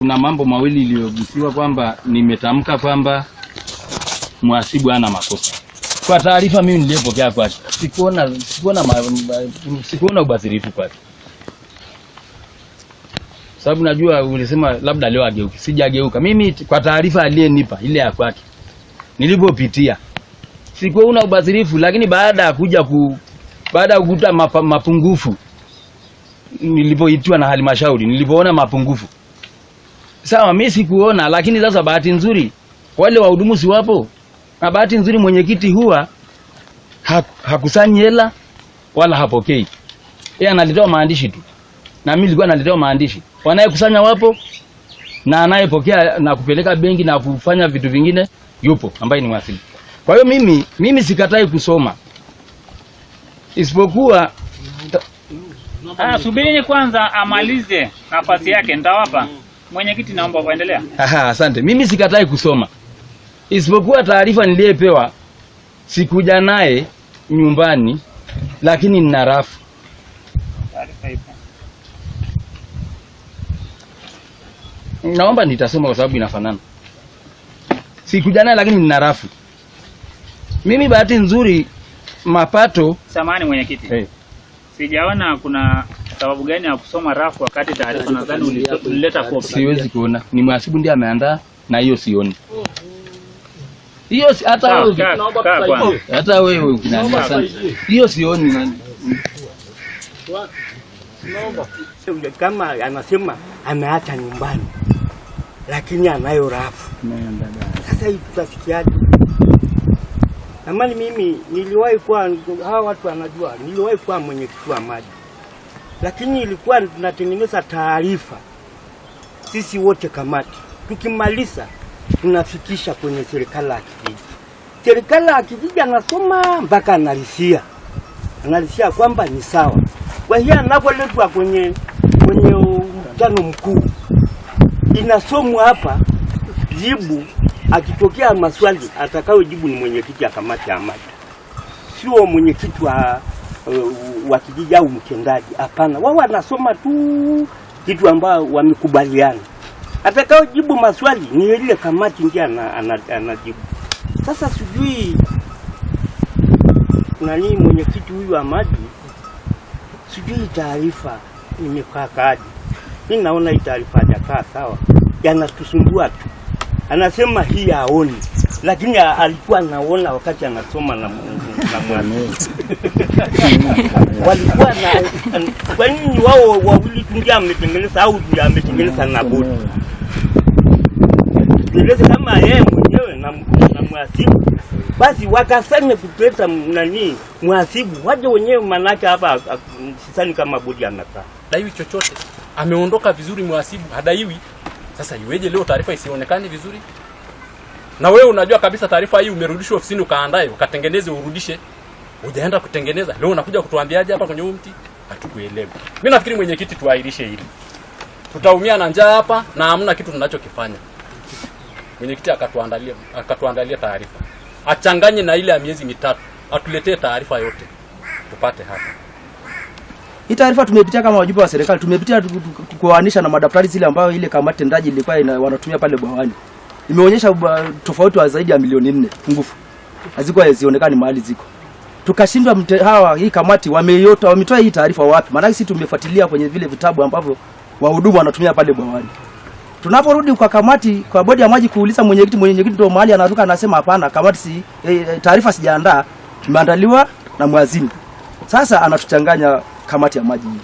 Kuna mambo mawili iliyogusiwa kwamba nimetamka kwamba mhasibu hana makosa. Kwa taarifa mimi niliyopokea kwake, sikuona ubadhirifu kwake. Sababu najua ulisema labda leo ageuke. Sijageuka. Mimi kwa taarifa aliyenipa ile ya kwake nilipopitia sikuona ubadhirifu, lakini baada ya kuja baada ya kukuta mapungufu nilipoitiwa na halmashauri, nilipoona mapungufu. Sawa, mimi sikuona, lakini sasa bahati nzuri wale wahudumu si wapo. Na bahati nzuri mwenyekiti huwa hakusanyi hela wala hapokei. Yeye analetewa maandishi tu. Na mimi nilikuwa naletewa maandishi. Wanayekusanya wapo na anayepokea na kupeleka benki na kufanya vitu vingine yupo ambaye ni mhasibu. Kwa hiyo mimi sikatai kusoma. Isipokuwa Subirini kwanza amalize nafasi yake, nitawapa. Mwenyekiti, naomba kuendelea. Aha, asante. Mimi sikatai kusoma. Isipokuwa taarifa niliyepewa sikuja naye nyumbani, lakini nina rafu. Taarifa ipo. Naomba nitasoma kwa sababu inafanana. Sikuja naye lakini nina rafu. Mimi bahati nzuri mapato. Samahani mwenyekiti. Hey. Sijaona kuna sababu gani ya kusoma rafu wakati taarifa nadhani ulileta kopi. Siwezi kuona. Ni mhasibu ndiye ameandaa na hiyo sioni. Hiyo hata wewe hata wewe ukinania sana. Hiyo sioni. Kama anasema ameacha nyumbani lakini anayo rafu. Sasa hii tutasikiaje? Amani mimi niliwahi kuwa, hawa watu wanajua, niliwahi kuwa mwenyekiti wa maji. Lakini ilikuwa tunatengeneza taarifa sisi wote kamati. Tukimaliza tunafikisha kwenye serikali ya kijiji. Serikali ya kijiji anasoma mpaka analisia. Analisia kwamba ni sawa. Kwa hiyo anapoletwa kwenye mkutano mkuu inasomwa hapa jibu. Akitokea maswali atakayojibu ni mwenyekiti ya kamati ya maji, sio mwenyekiti wa kijiji au mtendaji. Hapana, wao wanasoma tu kitu ambao wamekubaliana. Atakayojibu maswali ni ile kamati ndiye anajibu. Sasa sijui nani mwenyekiti huyu wa maji, sijui taarifa imekaa kaje. Mimi naona hii taarifa hajakaa sawa, yanatusumbua tu. Anasema hii haoni, lakini alikuwa anaona wakati anasoma na mwanae. Walikuwa na kwa nini wao wawili tu ndio ametengeneza au ndio ametengeneza na bodi? Nieleze kama yeye mwenyewe na mhasibu. Basi wakasanya kuleta nani mhasibu waje wenyewe, manake hapa sidhani kama bodi anakaa. Daiwi chochote. Ameondoka vizuri mhasibu, hadaiwi. Sasa iweje leo taarifa isionekane vizuri? Na wewe unajua kabisa taarifa hii umerudishwa ofisini ukaandae, ukatengeneze urudishe. Hujaenda kutengeneza. Leo unakuja kutuambiaje hapa kwenye huu mti? Hatukuelewi. Mimi nafikiri mwenyekiti tuahirishe hili. Tutaumia na njaa hapa na hamna kitu tunachokifanya. Mwenyekiti akatuandalia taarifa. Achanganye na ile ya miezi mitatu, atuletee taarifa yote. Tupate hapa. Hii taarifa tumepitia kama wajumbe wa serikali, tumepitia kuoanisha na madaftari zile ambayo ile kamati tendaji ilikuwa wanatumia pale bwawani. Imeonyesha tofauti wa zaidi ya milioni 4 pungufu. Hazikuwa zionekani mahali ziko. Tukashindwa hawa hii kamati wametoa hii taarifa wapi? Maana sisi tumefuatilia kwenye vile vitabu ambavyo wahudumu wanatumia pale bwawani. Tunaporudi kwa kamati, kwa bodi ya maji kuuliza mwenyekiti, mwenyekiti ndio mahali anaruka anasema hapana, kamati si taarifa sijaandaa, imeandaliwa na mwazini. Sasa anatuchanganya kamati ya maji hii.